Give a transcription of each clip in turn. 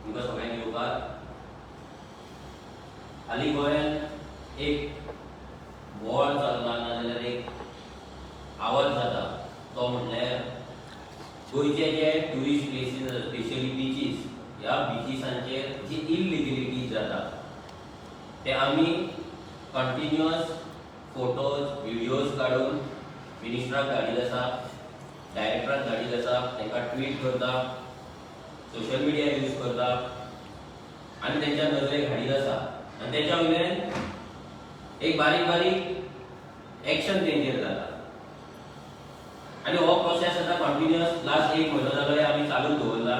तुमकां सगळ्यांक येवकार. हालीं गोंयांत एक बोवाळ चल्ला, नाजाल्यार एक आवाज जाता, तो म्हणल्यार गोंयचे जे ट्युरिस्ट प्लेसीस आसा, स्पेशली बिचीस, ह्या बिचिसांचेर जी इलिगलिटीज जाता ते आमी कंटिन्युअस फोटोज, व्हिडियोज काडून मिनिस्टराक धाडीत आसा, डायरेक्टराक धाडीत आसा, तांकां ट्वीट करता, सोशल मिडिया यूज करता आनी तेंच्या नजरेक हाडीत आसा आनी तेच्या वयल्यान एक बारीक बारीक एक्शन तेंचेर जाता. आनी हो प्रोसेस आतां कंटिन्युअस लास्ट एक म्हयनो जालो हे आमी चालू दवरला.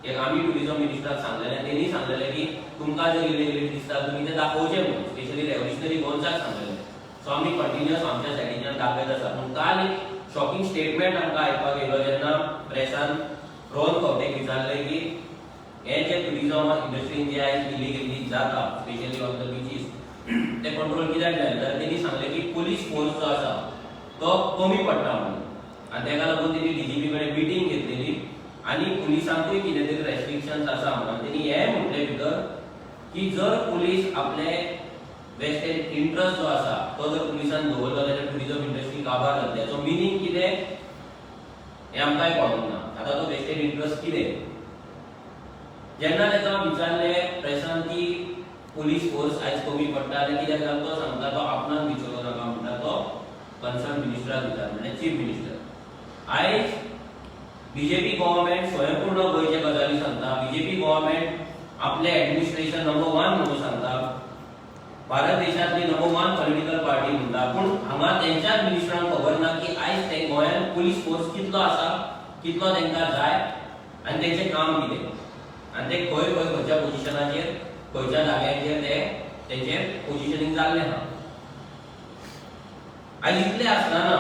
एक आमी टुरिजम मिनिस्टराक सांगलेलें, तेणी सांगलेलें की तुमकां जर इलिगलिटी दिसता, तुमी ते दाखोवचें म्हणून, स्पेशली रेव्होल्युशनरी गोवन्साक सांगलेलें. सो आमी कंटिन्युअस आमच्या सायडीच्यान दाखयत आसा. पूण काल एक शॉकिंग स्टेटमेंट आमकां आयकपाक येयलो, जेन्ना प्रेसान रोहन खंवटेक विचारलें की हे जे टुरिजम इंडस्ट्रीन जे आयज इलिगली जाता, स्पेशली ऑन the बिचीस, ते कंट्रोल कित्याक जायना, जाल्यार तेणी सांगलें की पुलीस फोर्स जो आसा तो कमी पडटा म्हणून. आनी तेका लागून तेणी डीजीपी कडेन मिटींग घेतलेली आनी पुलिसांकूय कितें तरी रेस्ट्रिक्शन्स आसा म्हणून. तेणी हें म्हटलें भितर की जर पुलीस आपले वेस्टेड इंट्रस्ट जो आसा तो जर पुलिसान दवरलो जाल्यार टुरिजम इंडस्ट्री काबार जातली. हाचो मिनींग कितें हें आमकांय कळोंक ना. आतां तो वेस्टेड इंट्रस्ट कितें? जेन्ना ताका विचारलें प्रेसान की पुलीस फोर्स आयज कमी पडटा जाल्यार कित्याक जाल्यार, तो सांगता तो आपणाक विचारूं नाका म्हणटा, तो कन्सर्न मिनिस्टराक विचार, म्हणल्यार चीफ मिनिस्टर. आयज बीजेपी गव्हर्मेंट स्वयंपूर्ण गोंयचे गजाली सांगता, बीजेपी गव्हर्मेंट आपले एडमिनिस्ट्रेशन नंबर वन म्हणून सांगता, भारत देशांतली नंबर वन पॉलिटिकल पार्टी म्हणटा, पूण हांगा तेंच्याच मिनिस्टरांक खबर ना की आयज ते गोंयांत पुलीस फोर्स कितलो आसा, कितलो तांकां जाय आनी तेंचें काम कितें आनी ते खंय खंय, खंयच्या पोजिशनाचेर, खंयच्या जाग्यांचेर ते तेंचें पोजिशनींग जाल्लें आहा. आयज इतलें आसतना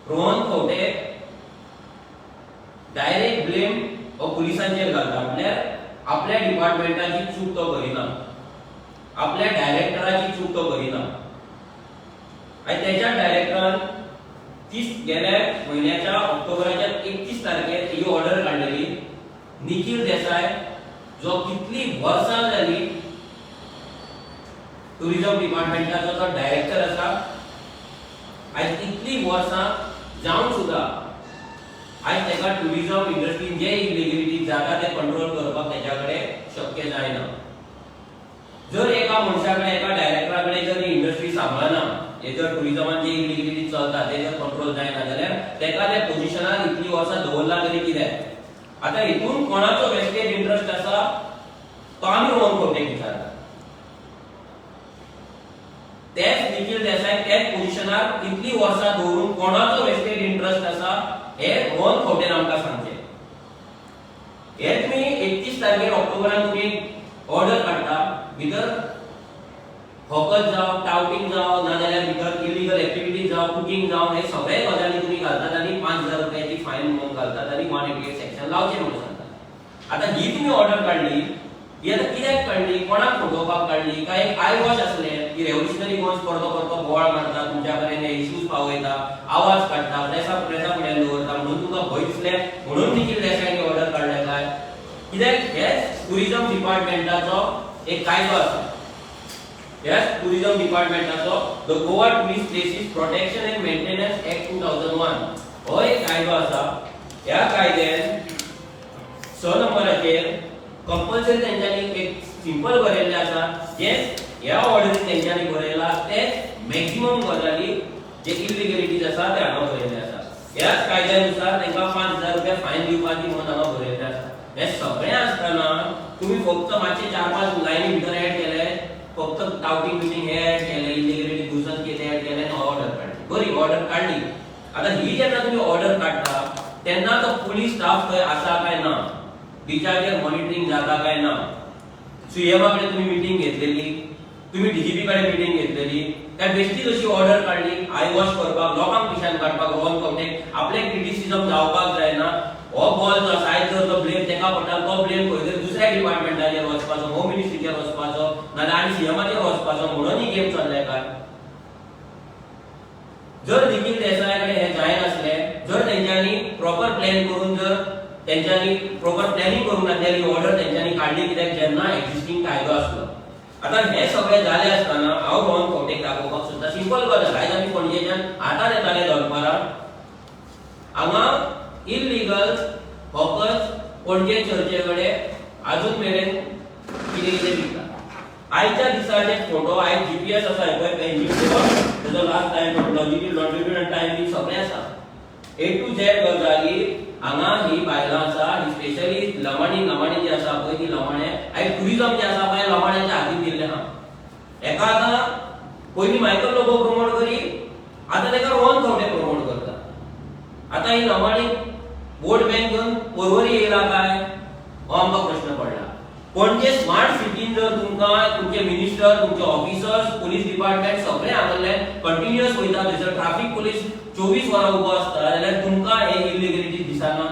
रोहन खंवटे डायरेक्ट ब्लेम हो पुलिसांचेर घालता, म्हणल्यार आपल्या डिपार्टमेंटाची चूक तो करिना, आपल्या डायरेक्टराची चूक तो करिना. आनी तेच्या डायरेक्टरान 30, गेल्या म्हयन्याच्या ऑक्टोबराच्या 31 तारखेर ही ऑर्डर काडलेली. निखील देसाय जो कितली वर्सां जाली टुरिझम डिपार्टमेंटाचो जो डायरेक्टर आसा, आयज इतली वर्सां जावन सुद्दां आयज ताका टुरिझम इंडस्ट्रीन जे इलिगलिटी जाता ते कंट्रोल करपाक तेच्या कडेन शक्य जायना. जर एका मनशा कडेन, एका डायरेक्टरा कडेन जर ही इंडस्ट्री सांबाळना, हे जर टुरिझमान जे इलिगलिटी चलता ते जर कंट्रोल जायना, जाल्यार ताका त्या पोजिशनार इतली वर्सां दवरला तरी कित्याक? आतां हितून कोणाचो वेस्टेड इंट्रस्ट आसा तो आमी रोहन खंवटेक विचारता. तेच निखील देसाय त्याच पोजिशनार इतली वर्सां दवरून कोणाचो वेस्टेड इंट्रस्ट आसा हे रोहन खंवटेन आमकां सांगचें. हे तुमी 31 तारखेर ऑक्टोबरान तुमी ऑर्डर काडटा, भितर हॉकर्स जावं, टावटिंग जावं, नाजाल्यार भितर इलिगल एक्टिविटीज जावं, कुकींग जावं, हे सगळे गजाली तुमी घालतात आनी 5000 रुपयाची फायन म्हणून घालतात आनी 188 सेक्शन लावचें म्हणून सांगतात. आतां ही तुमी ऑर्डर काडली, ही आतां कित्याक काडली? कोणाक फटोवपाक काडली? काय एक I wash आसलें की रेव्होल्युशनरी गोवन्स परतो परतो बोवाळ मारता, तुमच्या कडेन इश्यूज पावयता, आवाज काडटा, प्रेसा फुड्यान दवरता, म्हणून तुमकां भंय दिसले म्हणून निखील देसायानी ऑर्डर काडले काय कित्याक? हेच टुरिझम डिपार्टमेंटाचो एक कायदो आसा. ह्याच tourism डिपार्टमेंटाचो The Goa Tourist Places Protection and Maintenance Act 2001 हो एक कायदो आसा. ह्या कायद्यान 6 नंबराचेर कंपल्सरी तेंच्यांनी एक सिंपल बरयल्लें आसा, जें ह्या ऑर्डरीन तेंच्यांनी बरयलां तेच मॅक्झिमम गजाली जे इलिगलिटीज आसा ते हांगा बरयल्ले आसा. ह्याच कायद्यानुसार तांकां 5000 रुपया फायन दिवपाची म्हणून हांगा बरयल्लें आसा. हें सगळें आसतना तुमी फक्त मातशे चार पांच लायनी भितर एड केले, फक्त टावटिंग बिटिंग हे एड केले, इलिगलिटी दुसरें कितें एड केलें आनी ऑर्डर काडली. बरी ऑर्डर काडली. आतां ही जेन्ना तुमी ऑर्डर काडटा तेन्ना तो पुलीस स्टाफ थंय आसा काय ना, बिचाचेर मॉनिटरींग जाता काय ना, सीएमा कडेन तुमी मिटींग घेतलेली, तुमी डीजीपी कडेन मिटींग घेतलेली, त्या बेश्टी अशी ऑर्डर काडली I wash करपाक, लोकांक पिशान काडपाक, रोहन खंवटेक आपले क्रिटिसिजम जावपाक जायना. हो बॉल जो आसा, आयज जर तो ब्लेम ताका पडटा, तो ब्लेम खंय तरी दुसऱ्या डिपार्टमेंटाचेर वचपाचो, होम मिनिस्ट्रीचेर वचपाचो, नाजाल्यार आनी सीएमाचेर वचपाचो, म्हणून ही गेम चल्ल्या काय? जर निखील देसाया कडेन हें जायनासलें, जर तेंच्यांनी प्रॉपर प्लॅन करून जर तेंच्यांनी प्रॉपर प्लॅनिंग करूंक नासली. ऑर्डर तेंच्यांनी काडली कित्याक जेन्ना एक्झिस्टींग कायदो आसलो. आतां हे सगळे जाले आसतना हांव रोहन खंवटेक दाखोवपाक सोदता सिंपल गजाल. आयज आमी पणजेच्यान आतां येताले दनपारां, हांगा इलिगल हॉकर्स पणजे चर्चे कडेन अजून मेरेन कितें कितें विकता. आयच्या दिसाचे फोटो, आयज जीपीएस आसा पळय पेंजीचो, तेजो लास्ट टायम, लॉजिट्यूड, लॉन्जिट्यूड आनी टायम बी सगळें आसा. ए टू झेड गजाली. हांगा ही बायलां आसा, ही स्पेशली लमाणी, लमाणी जी आसा पळय, ती लमाणे आयज टुरिजम जे आसा पळय, लमाण्यांच्या हातीन दिल्लें आहा. एका आतां पयलीं मायकल लोबो प्रमोट करी, आतां ताका रोहन खंवटे प्रमोट करता. आतां ही लमाणी वोट बँक घेवन पर्वरी येयला काय, हो आमकां प्रश्न पडला. पणजे स्मार्ट सिटीन जर तुमकां तुमचे मिनिस्टर, तुमचे ऑफिसर्स, पोलीस डिपार्टमेंट सगळे हांगासरल्यान कंटिन्युअस वयता, थंयसर ट्राफीक पोलीस 24 वरां उबो आसता, जाल्यार तुमकां हे इलिगलिटी दिसना.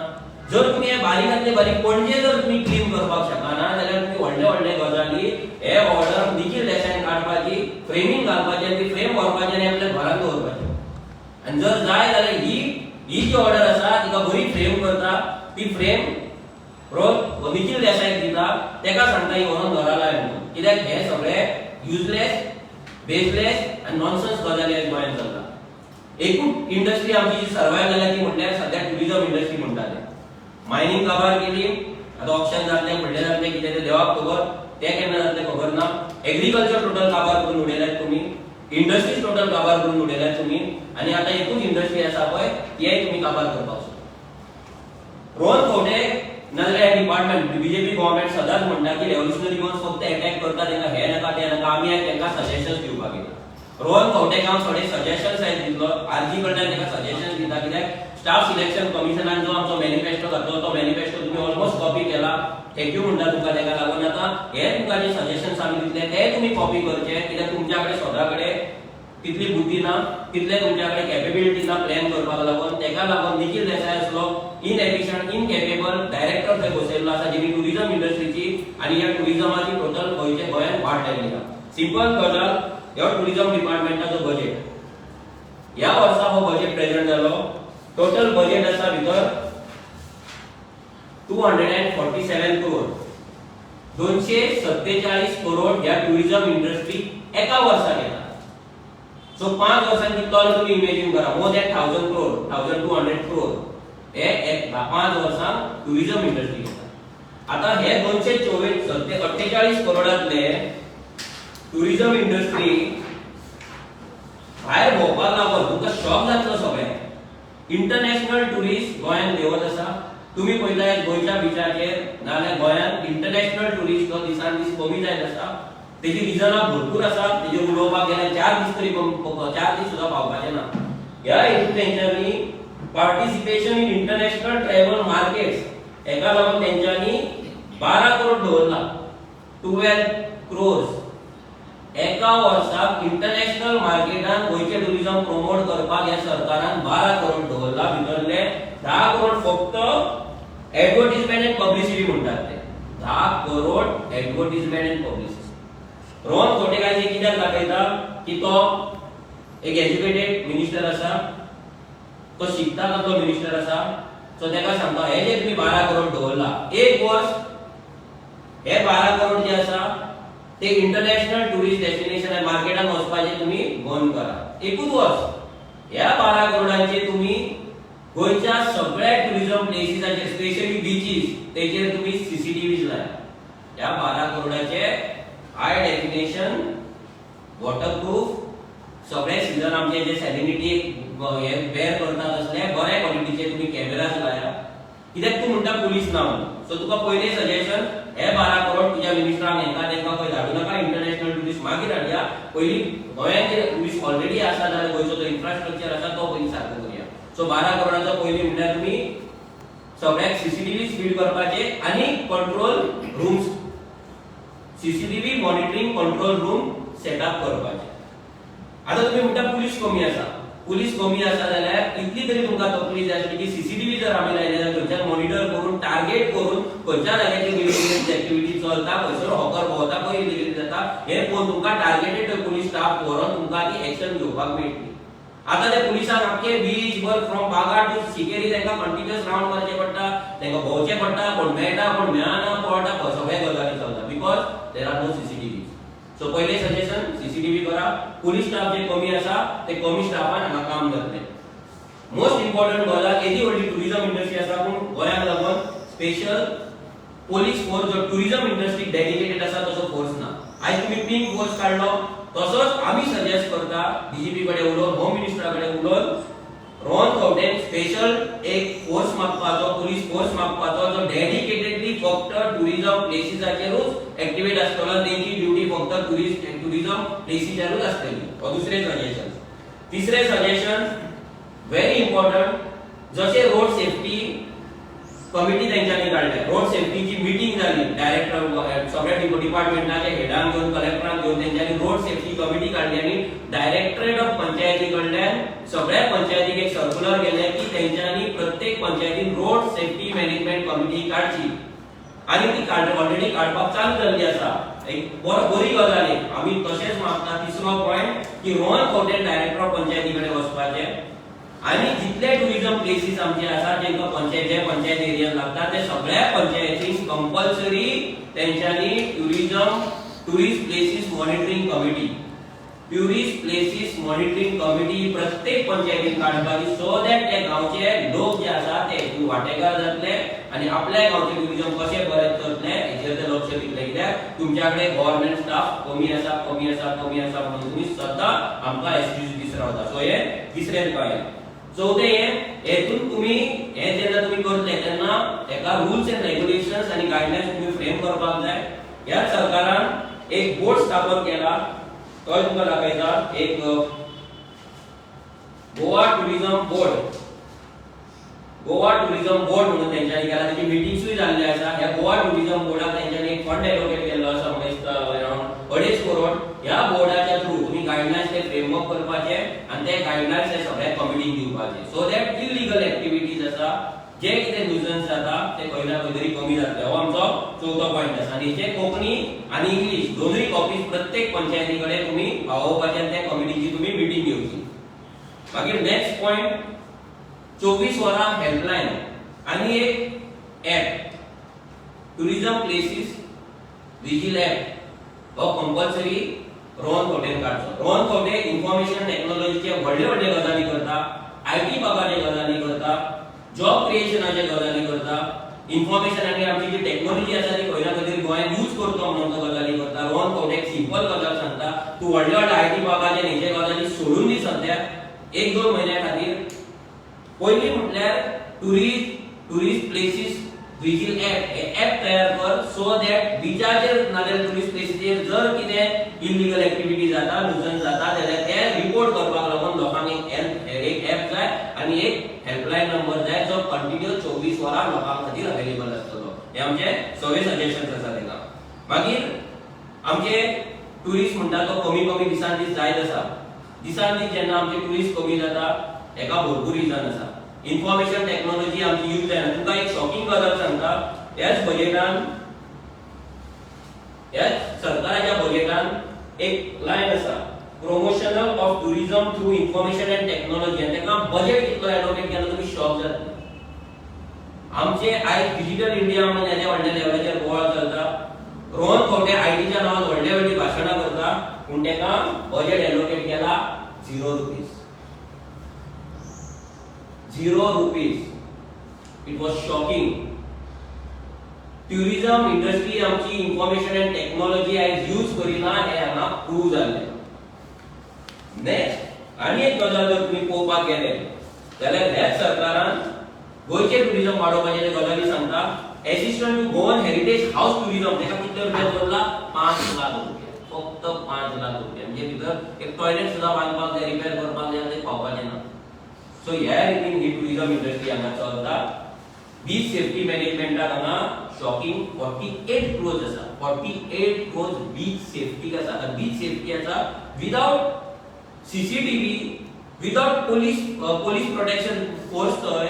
जर तुमी हे बारीकांतले बारीक पणजे जर तुमी क्लीन करपाक शकना, जाल्यार तुमी व्हडले व्हडले गजाली, हे ऑर्डर निखील देसायान काडपाची, फ्रेमींग घालपाची आनी ती फ्रेम व्हरपाची आनी आपल्या घरांत दवरपाची. आनी जर जाय जाल्यार ही ही जी ऑर्डर आसा तिका बरी फ्रेम करता, ती फ्रेम रोज निखील देसाईक दिता, तेका सांगता ही व्हरोन घरा लाय म्हणून. कित्याक हे सगळे युजलेस, बेसलेस आनी नॉनसन्स गजाली आयज गोंयांत चल्ला. एकूच इंडस्ट्री आमची जी सर्वायव जाल्या ती म्हटल्यार सध्या टुरिझम इंडस्ट्री म्हणटाले. मायनिंग काबार केली, आतां ऑक्शन जातलें, व्हडलें जातलें, कितें तें देवाक खबर, तें केन्ना जातलें खबर ना. एग्रीकल्चर टोटल काबार करून उडयल्यात तुमी, इंडस्ट्रीज टोटल काबार करून उडयल्यात तुमी आनी आतां एकूच इंडस्ट्री आसा पळय, तीय तुमी काबार करपाक सोदता. रोहन खंवटे नाजाल्यार डिपार्टमेंट, बीजेपी गव्हर्मेंट सदांच म्हणटा की रेव्होल्युशनरी गोवन्स फक्त अटॅक करता, तांकां हें नाका, तें नाका. आमी आयज तांकां सजेशन्स दिवपाक येता. रोहन खंवटेक हांव थोडे सजेशन्स आयज दितलो. आरजी कडल्यान ताका सजेशन्स दिता, कित्याक स्टाफ सिलेक्शन कमिशनान जो आमचो मॅनिफेस्टो घातलो, तो मॅनिफेस्टो तुमी ऑलमोस्ट कॉपी केला. Thank you म्हणटा तुमकां. ताका लागून आतां हे तुमकां जे सजेशन्स आमी दितले ते तुमी कॉपी करचे, कित्याक तुमच्या कडेन स्वता कडेन तितली बुद्धी ना, तितले तुमच्या कडेन कॅपेबिलिटी ना प्लॅन करपाक लागून. ताका लागून निखील देसाय असलो इनएफिशियंट, इनकॅपेबल डायरेक्टर थंय बसयल्लो आसा, जेणी टुरिझम इंडस्ट्रीची आनी ह्या टुरिझमाची टोटल गोंयचे गोंयांत वाट लायली आसा. सिंपल गजाल, ह्या टुरिझम डिपार्टमेंटाचो बजेट, ह्या वर्सा हो बजेट प्रेझेंट जालो. टोटल बजेट आसा भितर 247 crore. 247 crore ह्या टुरिझम इंडस्ट्री एका वर्साक येता. सो 5 वर्सांत कितलो जाल्यार तुमी इमेजीन करा, more than 1,000 crore, 1,200 crore हे एक 5 वर्सांक टुरिझम इंडस्ट्री येता. आतां हे दोनशे चोवीस सत्ते अठ्ठेचाळीस करोडांतले टुरिझम इंडस्ट्री भायर भोंवपाक लागून तुमकां शॉक जातलो सगळें. इंटरनॅशनल टुरिस्ट गोंयांत देंवत आसा. तुमी पळयता, गोंयच्या बिचाचेर नाजाल्यार गोंयांत इंटरनॅशनल टुरिस्ट तो दिसान दीस कमी जायत आसा. तेजी रिजनां भरपूर आसा, तेजेर उलोवपाक गेल्यार 4 दीस तरी 4 दीस सुद्दां पावपाचे ना. ह्या हितून तेंच्यांनी participation in international travel markets हेका लागून तेंच्यांनी 12 करोड दवरला. 12 क्रोर्स एका वर्साक इंटरनॅशनल मार्केटान गोंयचें टुरिझम प्रमोट करपाक ह्या सरकारान 12 करोड दवरला. भितरले 10 करोड फक्त एडवर्टीजमेंट अँड पब्लिसिटी म्हणटात ते. 10 crore advertisement and publicity. Rohan Khaunte आयज कित्याक दाखयता की तो एक एज्युकेटेड मिनिस्टर आसा, तो शिकता तसलो मिनिस्टर आसा. सो ताका सांगता, हे जे तुमी 12 करोड दवरला, एक वर्स हे 12 करोड जे आसा ते इंटरनॅशनल टुरिस्ट डेस्टिनेशन मार्केटान वचपाचे तुमी बंद करा. एकूच वर्स ह्या 12 करोडांचे तुमी गोंयच्या सगळ्या टुरिझम प्लेसीसाचेर, स्पेशली बिचीस, तेचेर तुमी सीसीटीव्हीज लाया. ह्या 12 करोडाचे हाय डेफिनेशन, वॉटरप्रूफ, सगळे सिजन आमचे जे सॅलिनिटी हे बेर करतात तसले बऱ्या क्वॉलिटीचे तुमी कॅमेराज लाया. कित्याक तूं म्हणटा पुलीस ना म्हणून, सो तुका पयलें सजेशन, हे 12 करोड तुज्या मिनिस्टरांक हेंका तेंका खंय धाडू नाका. इंटरनॅशनल टुरिस्ट मागीर हाडया. पयलीं गोंयांत जे टुरिस्ट ऑलरेडी आसा, जाल्यार गोंयचो जो इन्फ्रास्ट्रक्चर आसा तो पयलीं सारको करुया. सो 12 करोडाचो पयलीं म्हणल्यार तुमी सगळ्याक सीसीटीव्ही फीड करपाचे आनी control rooms, CCTV monitoring control room setup करपाचे. आता तुम्ही म्हणटा पुलीस कमी आसा. पुलीस कमी आसा जाल्यार इतली तरी तुमकां तकली जाय आसली की सीसीटीव्ही जर आमी लायले जाल्यार थंयच्यान मॉनिटर करून, टार्गेट करून खंयच्या जाग्याचेर इलिगल एक्टिविटी चलता, खंयसर हॉकर भोंवता, खंय इलिगल जाता, हे पळोवन तुमकां टार्गेटेड पुलीस स्टाफ व्हरोन तुमकां ती एक्शन घेवपाक मेळटली. आतां ते पुलिसांक आख्खे बीच भर फ्रॉम बागा टू सिकेरी तांकां कंटिन्युअस रावंड मारचें पडटा, तांकां भोंवचें पडटा. कोण मेळटा, कोण मेळना, पळटा, सगळे गजाली चलता because there are no CCTV. So पयलें सजेशन, सीसीटीव्ही करा. पुलीस स्टाफ जे कमी आसा, ते कमी स्टाफान हांगा काम जातलें. मोस्ट इम्पॉर्टंट गजाल, येदी व्हडली टुरिझम इंडस्ट्री आसा, पूण गोंयांक लागून स्पेशल पोलीस फोर्स जो टुरिझम इंडस्ट्रीक डेडिकेटेड आसा, तसो फोर्स ना. आयज तुमी पिंक फोर्स काडलो, तसोच आमी सजेस्ट करता, डीजीपी कडेन उलोवन, होम मिनिस्टरा कडेन उलोवन, रोहन खंवटेन स्पेशल एक फोर्स मागपाचो, पुलीस फोर्स मागपाचो, जो डेडिकेटेडली फक्त टुरिझम प्लेसीसाचेरूच एक्टिवेट आसतलो. तेंची ड्युटी फक्त टुरिझम प्लेसीचेरूच आसतली. हो दुसरें सजेशन. तिसरें सजेशन व्हेरी इम्पॉर्टंट, जशें रोड सेफ्टी कमिटी तेंच्यांनी काडल्या, रोड सेफ्टीची मिटींग जाली, डायरेक्टर सगळ्या डिपार्टमेंटाच्या हेडांक घेवन, कलेक्टरांक घेवन तेंच्यांनी रोड सेफ्टी कमिटी काडली आनी डायरेक्टरेट ऑफ पंचायती कडल्यान सगळ्या पंचायतीक एक सर्क्युलर गेलें की तेंच्यांनी प्रत्येक पंचायतीन रोड सेफ्टी मॅनेजमेंट कमिटी काडची आनी ती ऑलरेडी काडपाक चालू जाल्ली आसा. एक बरो बरी गजाल एक. आमी तशेंच मागता, तिसरो पॉयंट, की रोहन खंवटे डायरेक्टर ऑफ पंचायती कडेन वचपाचें आनी जितले टुरिझम प्लेसीस आमचे आसा, जेंका पंचायत, जे पंचायत एरियान लागता, ते सगळ्या पंचायतींक कंपल्सरी तेंच्यांनी tourist places monitoring committee, tourist places monitoring committee प्रत्येक पंचायतीन काडपाची, सो that ते गांवचे लोक जे आसा ते हितून वांटेकार जातले आनी आपल्या गांवचें टुरिझम कशें बरें चलतलें हेचेर ते लक्ष दितले. कित्याक तुमच्या कडेन गव्हर्मेंट स्टाफ कमी आसा, कमी आसा, कमी आसा म्हणून तुमी सद्दां आमकां एक्सक्यूज दीत रावता. सो हे तिसरें तुका. चवथें, हें हेतून तुमी हें जेन्ना तुमी करतले तेन्ना हेका रुल्स एंड रेग्युलेशन्स आनी गायडलायन्स तुमी फ्रेम करपाक जाय. ह्याच सरकारान एक बोर्ड स्थापन केला, तोय तुमकां दाखयता. एक Goa tourism board, Goa tourism board म्हणून तेंच्यांनी केला. तेची मिटिंग्सूय जाल्ले आसा. ह्या गोवा टुरिझम बोर्डाक तेंच्यांनी एक फंड एलोकेट केल्लो आसा, म्हणून अराउंड 2.5 करोड. ह्या बोर्डाच्या थ्रू तुमी गायडलायन्स ते फ्रेमवर्क करपाचे आनी ते गायडलायन्स ते सगळ्या कमिटीक दिवपाचे, सो that illegal activities आसा, जे कितें न्युजन्स जाता, ते खंय ना खंय तरी कमी जातले. हो आमचो चवथो पॉयंट आसा. आनी हेचे कोंकणी आनी इंग्लीश दोनूय कॉपीज प्रत्येक पंचायती कडेन तुमी पावोवपाचे आनी त्या कमिटीची तुमी मिटींग घेवची. मागीर नेक्स्ट पॉयंट, 24 वरां हेल्पलायन आनी एक app, tourism places vigil app, हो कंपल्सरी रोहन खंवटेन काडचो. रोहन खंवटे इन्फॉर्मेशन टेक्नॉलॉजीचे व्हडले व्हडले गजाली करता, IT बाबाचे गजाली करता, जॉब क्रिएशनाचे गजाली करता, इन्फॉर्मेशन आनी आमची जी टेक्नॉलॉजी आसा ती खंय ना खंय तरी गोंयांत यूज करतो म्हणून तो गजाली करता. रोहन खंवटे एक सिंपल गजाल सांगता, तूं व्हडले व्हडले IT बाबाचे हेचे गजाली सोडून दी सद्या एक दोन म्हयन्या खातीर. पयलीं म्हटल्यार टुरिस्ट प्लेसीस विजील ऍप हे ऍप तयार कर, सो that बिचाचेर नाजाल्यार टुरिस्ट प्लेसीचेर जर कितें इलिगल एक्टिविटी जाता, न्युजन्स जाता जाल्यार ते रिपोर्ट करपाक लागून लोकांक एक हेल्प, एक ऍप जाय आनी एक हेल्पलायन नंबर जाय, जो कंटिन्यू 24 वरां लोकां खातीर अवेलेबल आसतलो. हे आमचे सगळे सजेशन्स आसा ताका. मागीर आमचे टुरिस्ट म्हणटा तो कमी कमी दिसान दीस जायत आसा. दिसान दीस जेन्ना आमचे टुरिस्ट कमी जाता, हेका भरपूर रिजन आसा. इन्फॉर्मेशन टेक्नॉलॉजी आमची यूज जायना. तुमकां एक शॉकिंग गजाल सांगता, ह्याच बजेटान, ह्याच सरकाराच्या बजेटान एक लायन आसा, promotional of tourism through information and technology, आनी ताका बजेट कितलो एलोकेट केला, तुमी शॉक जातले. आमचे आयज डिजिटल इंडिया म्हणून येद्या व्हडल्या लेवलाचेर बोवाळ चलता. रोहन खंवटे आयटीच्या नांवान व्हडले व्हडली भाशणां करता, पूण ताका बजेट एलोकेट केला ₹0, ₹0. It was shocking. Tourism industry आमची इन्फॉर्मेशन अँड टेक्नॉलॉजी आयज यूज करिना हें हांगा प्रूव जाल्लें. नेक्स्ट, आनी एक गजाल जर तुमी पळोवपाक गेले जाल्यार ह्याच सरकारान गोंयचें टुरिझम वाडोवपाचे ते गजाली सांगता, assistant to Goan heritage house tourism, ताका कितले रुपया दवरला? 5 लाख रुपया, फक्त 5 लाख रुपया. म्हणजे भितर एक टॉयलेट सुद्दां बांदपाक जाय, रिपेर करपाक जाय, ते पावपाचें ना. सो ह्या रितीन ही टुरिझम इंडस्ट्री हांगा चलता. बीच सेफ्टी मॅनेजमेंटाक हांगा शॉकिंग 48 क्रोर्स आसा. 48 क्रोर्स बीच सेफ्टीक आसा. आतां बीच सेफ्टी आसा, without CCTV, without police protection force, थंय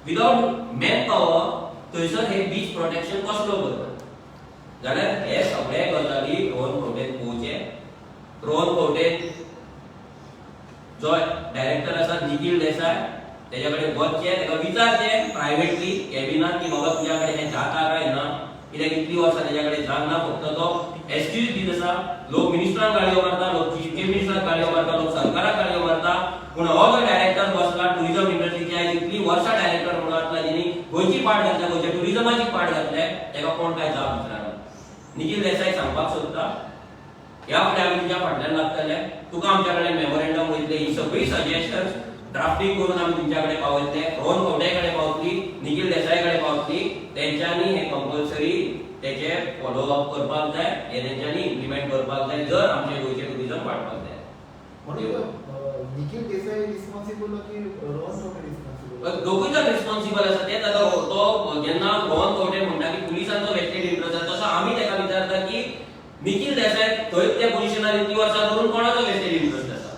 विदाउट मॅन पॉवर, थंयसर हे बीच प्रोटेक्शन कसलो करता? जाल्यार हे सगळे गजाली रोहन खंवटेन पळोवचे. रोहन खंवटेन जो डायरेक्टर आसा निखील देसाय तेज्या कडेन वचचें, ताका विचारचें प्रायवेटली कॅबिनान की बाबा तुज्या कडेन हें जाता काय ना, कित्याक इतलीं वर्सां तेज्या कडेन जावंक ना. फक्त तो एक्सक्यूज दीत आसा. लोक मिनिस्टरांक गाळयो मारता, लोक चीफ मिनिस्टराक गाळयो मारता, लोक सरकाराक गाळयो मारता, पूण हो जो डायरेक्टर बसला टुरिझम इंडस्ट्रीची, आयज इतलीं वर्सां डायरेक्टर म्हणून आसला, जेणी गोंयची पाट घातल्या, गोंयच्या टुरिझमाची पाट घातल्या, ताका कोण काय जाप विचारना. निखील देसाय सांगपाक सोदता, ह्या फुडें आमी तुज्या फाटल्यान लागतले. तुका आमच्या कडेन मेमोरेंडम वयतले, ही सगळी सजेशन्स ड्राफ्टिंग करून आमी तुमच्या कडेन पावयतले, रोहन खंवटे कडेन पावतली, निखील देसाय कडेन पावतली. तेंच्यांनी हे कंपल्सरी तेचे फॉलो अप करपाक जाय, हे तेंच्यांनी इम्प्लिमेंट करपाक जाय जर आमचे गोंयचे टुरिझम वाडपाक जाय. म्हणून निखील देसाई रिस्पॉन्सिबल की रोहन खंवटे रिस्पॉन्सिबल? दोगूय जाण रिस्पॉन्सिबल आसा. तेच आतां तो जेन्ना रोहन खंवटे म्हणटा की पुलिसांचो वेस्टेड इंट्रस्ट आसा, तसो आमी ताका विचारता की निखील देसाय थंय त्या पोजिशनार इतली वर्सां करून कोणाचो वेस्टेड इंट्रस्ट आसा?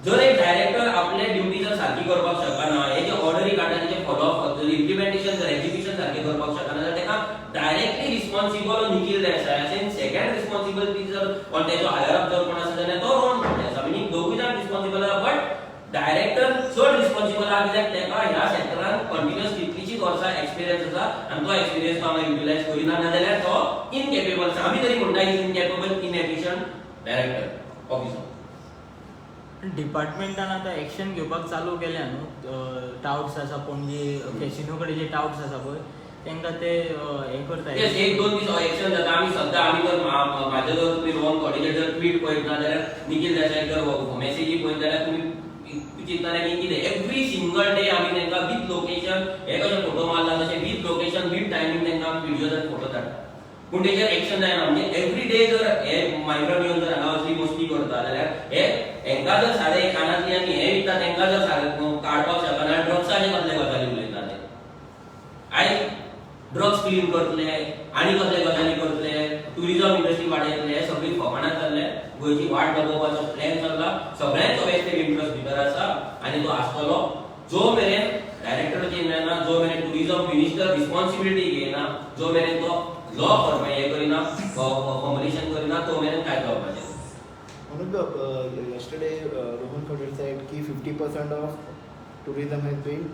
जर एक डायरेक्टर आपले ड्युटी जर सारकी करपाक शकना, हे जे ऑर्डरी काडटा तेजे फॉलो अप, जर इम्प्लिमेंटेशन जर एक्झिक्युशन सारकें करपाक शकना, जाल्यार ताका डायरेक्टली रिस्पॉन्सिबल निखील देसाय अशें, सेकंड रिस्पॉन्सिबिलिटी जर कोण तेजो हायर अप जर कोण आसा जाल्यार तो रोहन खंवटे आसा. मिनींग दोगूय जाण रिस्पॉन्सिबल आसा, बट डायरेक्टर चड रिस्पॉन्सिबल आहा, कित्याक ताका ह्या सेक्टरान कंटिन्युअस कितलीशीच वर्सां एक्सपिरियन्स आसा आनी तो एक्सपिरियन्स तो हांगा युटिलायज करिना, नाजाल्यार तो इनकेपेबल आसा. आमी तरी म्हणटा, इनकेपेबल, इनएफिशियंट डायरेक्टर ऑफिसर. डिपार्टमेंटान आतां एक्शन घेवपाक चालू केल्या न्हू. टावट्स आसा पणजे, कॅसिनो कडेन जे टावट्स आसा पळय, तांकां ते हें करता. Yes, एक दोन दीस एक्शन जाता. आमी सद्या आमी जर म्हाजे जर तुमी रोहन खंवटेचेर जर ट्वीट पळयत ना जाल्यार, निखील देसाय जर मेसेजी पळयत जाल्यार, तुमी चिंतताले की कितें एवरी सिंगल डे आमी तांकां विथ लोकेशन, हे कशे फोटो मारला तशें विथ लोकेशन, विथ टायमींग तांकां आमी व्हिडियोज आनी फोटो धाडटा, पूण तेजेर एक्शन जायना. म्हणजे एवरी डे जर हे मायग्रंट येवन जर हांगा असली मस्ती करता जाल्यार, हे हेंकां जर साडे कानांतली आनी हे विकता, तेंकां जर साडे काडपाक शकना, ड्रग्साचे कसले गजाली उलयता ते? आयज ड्रग्स क्लीन करतले आनी कसले गजाली करतले, टुरिझम इंडस्ट्री वाडयतले, हे सगळी फकाणां चल्ले. गोंयची वाट लागोवपाचो प्लॅन चल्ला. सगळ्यांचो वेस्टेड इंट्रस्ट भितर आसा आनी तो आसतलो जो मेरेन डायरेक्टर चेंज जायना, जो मेरेन टुरिझम मिनिस्टर रिस्पॉन्सिबिलिटी घेयना, जो मेरेन तो लॉ हे करिना, फॉर्मुलेशन करिना, तो मेरेन काय जावपाचें. म्हणून yesterday Rohan Khaunte said की 50% of tourism has been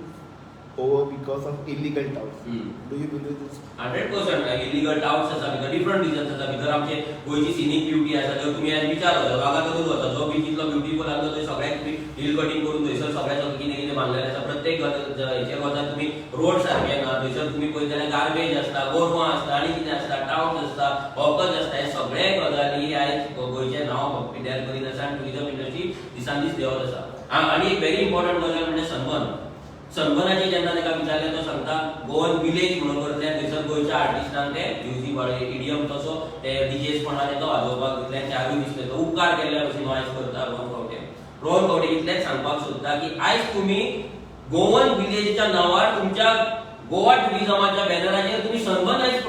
over because of illegal touts. Do you believe this? 100% illegal touts आसा भितर, डिफरंट रिजन्स आसा भितर. आमचे गोंयची सिनीक ब्युटी आसा. जर तुमी आयज विचार वता, वागातोरूच वता, जो बीच इतलो ब्युटिफूल आसलो, थंय सगळ्याक तुमी हिल कटिंग करून थंयसर सगळ्या कितें कितें बांदलेलें आसा. प्रत्येक हेचेर वता तुमी, रोड सारके ना. थंयसर तुमी पळयत जाल्यार गार्बेज आसता, गोरवां आसता आनी कितें आसता, टावट्स आसता, हॉकर्स आसता. हे सगळे गजाली आयज गोंयचें नांव पिड्ड्यार करीत आसा आनी टुरिजम इंडस्ट्री दिसान दीस देंवत आसा. आनी एक व्हेरी इम्पॉर्टंट गजाल म्हणजे सनबर्न. सनबर्नाचे जेन्ना ताका विचारलें, तो सांगता गोवन विलेज म्हणून करतले. थंयसर गोंयच्या आर्टिस्टांक ते म्युजीक वाडय, इडियम तसो ते डीजेस कोणा तेंकां वाजोवपाक दितले. चारूय दिसले तो उपकार केल्ल्या भशेन आयज करता रोहन खंवटे. रोहन खंवटे इतलेंच सांगपाक सोदता की आयज तुमी गोवन विलेजच्या नांवार, तुमच्या गोवा टुरिझमाच्या बॅनराचेर तुमी सनबर्न आयज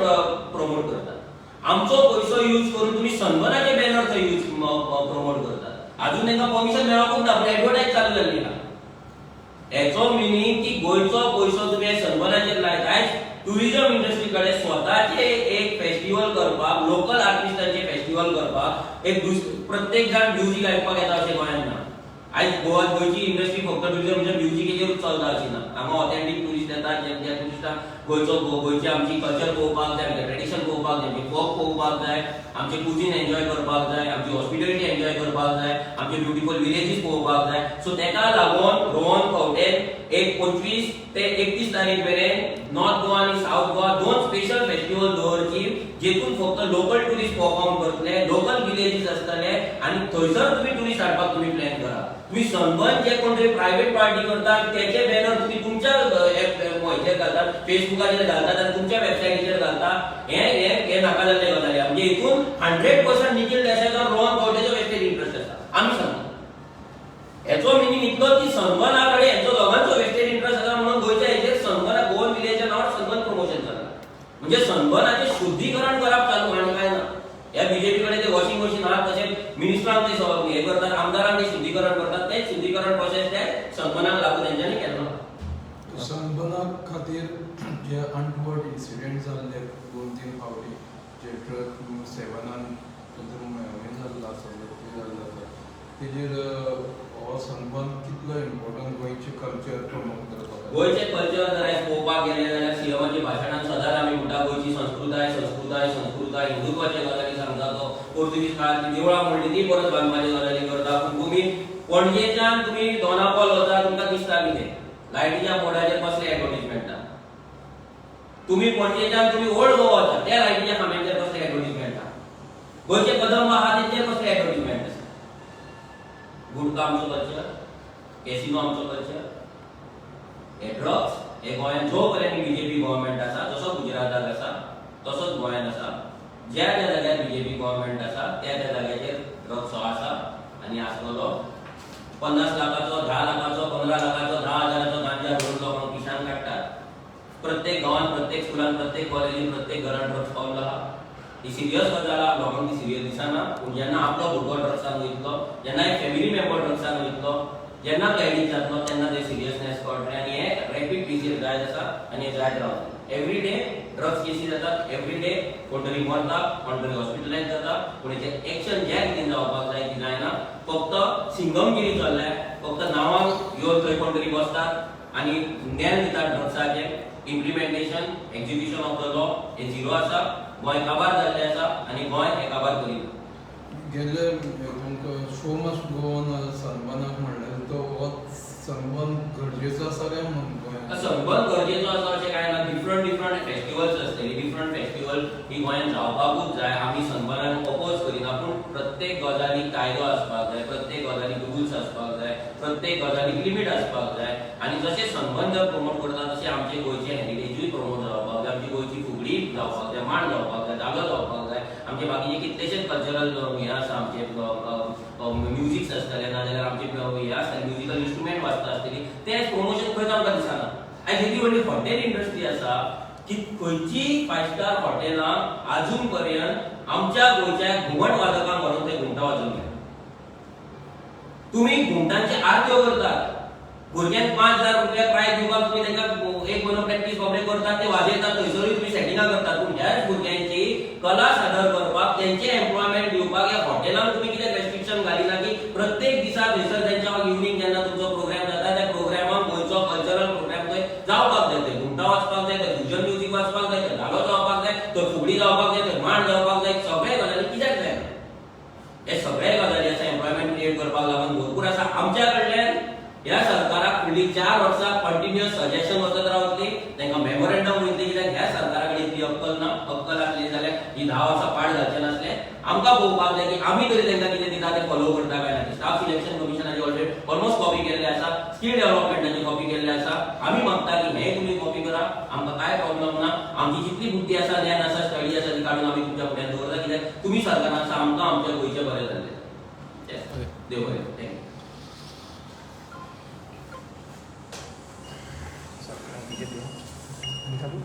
प्रमोट करतात. आमचो पयसो यूज करून तुमी सनबर्नाचे बॅनर थंय यूज प्रमोट करतात. अजून तांकां परमिशन मेळोंकूच ना, पूण एडवर्टायज चालू जाल्ली आहा. हेचो मिनींग की गोंयचो पयसो तुमी सनबर्नाचेर लायता. आयज टुरिझम इंडस्ट्री कडेन स्वताचे एक फेस्टिवल करपाक, लोकल आर्टिस्टांचे फेस्टिवल करपाक एक प्रत्येक जाण म्युजीक आयकपाक येता अशें गोंयांत ना. आयज गोवा, गोंयची इंडस्ट्री फक्त टुरिझम म्हणजे म्युजिकेचेरूच चलता अशी ना. हांगा ऑथेंटीक टुरिस्ट येतात, ज्या टुरिस्टांक गोंयचो, गोंयची आमची कल्चर पळोवपाक जाय, आमचें ट्रेडिशन पळोवपाक जाय, आमची फोक पळोवपाक जाय, आमचे कुजीन एन्जॉय करपाक जाय, आमची हॉस्पिटॅलिटी एन्जॉय करपाक जाय, आमचे ब्युटिफूल विलेजीस पळोवपाक जाय. सो तेका लागून रोहन खंवटेन एक 25 ते 31 तारीख मेरेन नॉर्थ गोवा आनी सावथ गोवा दोन स्पेशल फेस्टिवल दवरची, जेतून फक्त लोकल टुरिस्ट परफॉर्म करतले, लोकल विलेजीस आसतले आनी थंयसर तुमी टुरिस्ट हाडपाक तुमी प्लॅन करा. तुम्ही सनबर्न जे कोण तरी प्रायव्हेट पार्टी करतात त्याचे बॅनर तुम्ही तुमच्या हेचेर घालतात, फेसबुकाचेर घालतात आनी तुमच्या वेबसायटीचेर घालता. हे हे हे नाका जाल्ले गजाली. म्हणजे हितून 100% निखील देसायचो, रोहन खंवटेचो वेस्टेड इंट्रस्ट आसा आमी सांगता. हेचो मिनींग इतलो की सनबर्ना कडेन हेंचो दोगांचो वेस्टेड इंट्रस्ट आसा, म्हणून गोंयच्या हेचेर सनबर्ना, गोवन विलेजच्या नांवार सनबर्न प्रमोशन चल्लां. म्हणजे सनबर्नाचें शुद्धीकरण करप चालू आनी काय ना. ह्या बीजेपी कडेन ते वॉशिंग मशीन आहात, तशें मिनिस्टरांक ते हे करतात, आमदारांक ते शुद्धीकरण करतात. तेच शुद्धीकरण प्रोसेस ते सनबर्नाक लागू तेंच्यांनी केल्लो. सनबर्ना खातीर जे अनटुवर्ड इन्सिडेंट जाल्ले दोन तीन फावटी, जे ट्रक सेवनान तांचो हें जाल्लो आसा, मृत्यू जाल्लो आसा. तेजेर हो सनबर्न कितलो इम्पॉर्टंट गोंयचें कल्चर प्रमोट करपाक? गोंयचें कल्चर जर आयज पळोवपाक गेलें जाल्यार सीएमाच्या भाशणान सदांच आमी म्हणटा गोंयची संस्कृताय, संस्कृताय, संस्कृताय. हिंदुत्वाचे गजाली सांगता तो. पोर्तुगीज काळांतली देवळां मोडली ती परत बांदपाची गजाली करता. पूण तुमी पणजेच्यान तुमी दोनापावल वता, तुमकां दिसता कितें? लायटीच्या बोर्डाचेर कसले एडवर्टीजमेंट? तुमी पणजेच्यान तुमी ओल्ड गोवा वता, त्या लायटीच्या खांब्यांचेर कसले एडवर्टीजमेंट? गोंयचे कदंब आहा, तेंचेर कसले एडवर्टीजमेंट आसा? गुटखा आमचो कल्चर, कॅसिनो आमचो कल्चर. हे ड्रग्स हे गोंयांत जो पर्यंत बीजेपी गव्हर्मेंट आसा, जसो गुजराताक आसा तसोच गोंयांत आसा. ज्या ज्या जाग्यार बीजेपी गव्हर्मेंट आसा त्या त्या जाग्याचेर ड्रग्स हो आसा आनी आसतलो. 50 लाखाचो, 10 लाखाचो, 15 लाखाचो, 10 हजाराचो गांजा भरून लोकांक खिशान काडटात. प्रत्येक गांवांत, प्रत्येक स्कुलान, प्रत्येक कॉलेजीन, प्रत्येक घरान ड्रग्स पावलो आहा. ही सिरियस गजाल आहा. लोकांक ती सिरियस दिसना, पूण जेन्ना आपलो भुरगो ड्रग्सान वयतलो, जेन्ना एक फॅमिली मेंबर ड्रग्सान वयतलो, जेन्ना तो एडिक्ट जातलो, तेन्ना ते सिरियसनेस कळटलें. आनी हे रॅपीड पेसीर जायत आसा आनी हे जायत रावतलें. एवरी डे ड्रग्स केसी जातात, एवरी डे कोण तरी मरता, कोण तरी हॉस्पिटलायज जाता, पूण हेचे एक्शन ज्या रितीन जावपाक जाय ती जायना. फक्त सिंगमगिरी चल्ल्या. फक्त नांवांक येवन थंय कोण तरी बसतात आनी ज्ञान दितात. ड्रग्साचें implementation, execution of the law hey zero आसा. गोंय काबार जाल्लें आसा आनी गोंय हें काबार करिना. गेल्ले तुमकां शो मस्ट गो ऑन सनबर्नाक म्हणलें, तो हो सनबर्न गरजेचो आसा काय म्हणून गोंयांत? सनबर्न गरजेचो आसा अशें कांय ना. डिफरंट डिफरंट फेस्टिवल्स आसतली. डिफरंट फेस्टिवल ही गोंयांत जावपाकूच जाय. आमी सनबर्नाक अपोज करिना, पूण प्रत्येक गजालीक कायदो आसपाक जाय, प्रत्येक गजालीक रुल्स आसपाक जाय, प्रत्येक गजालीक लिमीट आसपाक जाय. आनी जशें सनबर्न जर प्रमोट करता तशें आमचे गोंयचे हेरिटेजूय प्रमोट जावपाक जाय. आमची गोंयची फुगडी जावपाक जाय, मांड जावपाक जाय, धालो जावपाक जाय. आमचे बाकीचे कितलेशेच कल्चरल हे आसा, आमचे म्युजिक्स आसतले, नाजाल्यार आमचे हे आसतले, म्युजिकल इन्स्ट्रुमेंट वाजता आसतली, तें प्रमोशन खंयच आमकां दिसना. आयज येदी व्हडली हॉटेल इंडस्ट्री आसा की खंयचीय फायव स्टार हॉटेलां अजून पर्यंत आमच्या गोंयच्या घुमट वादकांक व्हरून ते घुमटां वाजोवन घेना. तुम्ही घुमटांची आरत्यो करतात, भुरग्यांक 5000 रुपया प्रायज दिवपाक तुमी तांकां एक म्हयनो प्रॅक्टीस बाबडे करतात, ते वाजयतात, थंयसरूय तुमी सेटिंगां करतात. पूण ह्याच भुरग्यांची कला सादर करपाक, तेंचे एम्प्लॉयमेंट दिवपाक ह्या हॉटेलांक तुमी कित्याक रेस्ट्रिक्शन घालिना की प्रत्येक दिसा थंयसर तेंच्या इवनींग जेन्ना तुमचो प्रोग्राम जाता, त्या प्रोग्रामाक गोंयचो कल्चरल प्रोग्राम थंय जावपाक जाय. थंय घुमटां वाजपाक जाय, थंय फ्युजन म्युजीक वाजपाक जाय, थंय धालो जावपाक जाय, थंय फुगडी जावपाक जाय, थंय मांड जावपाक जाय. सगळे गजाली कित्याक जायना? हे सगळे गजाली आसा. एम्प्लॉयमेंट क्रिएट करपाक लागून भरपूर आसा. आमच्या कडल्यान ह्या सरकाराक फुडलीं 4 वर्सां कंटिन्युअस सजेशन वचत रावतली, तांकां मेमोरेंडम वयतली, कित्याक ह्या सरकारा कडेन इतली अक्कल ना. अक्कल आसली जाल्यार ही 10 वर्सां पाड घालचे नासले. आमकां पळोवपाक जाय की आमी तरी तांकां कितें दिता ते फॉलो करता काय ना. स्टाफ सिलेक्शन कमिशनाची ऑलरेडी ऑलमोस्ट कॉपी केल्ले आसा, स्कील डेव्हलपमेंटाची कॉपी केल्ले आसा. आमी मागता की हें तुमी कॉपी करा, आमकां कांय प्रॉब्लम ना. आमची जितली बुद्धी आसा, ज्ञान आसा, स्टडी आसा, ती काडून आमी तुमच्या फुड्यान दवरता, कित्याक तुमी सरकारान आसा. आमकां आमच्या गोंयचें बरें जाल्लें. देव बरें, thank you. चालू.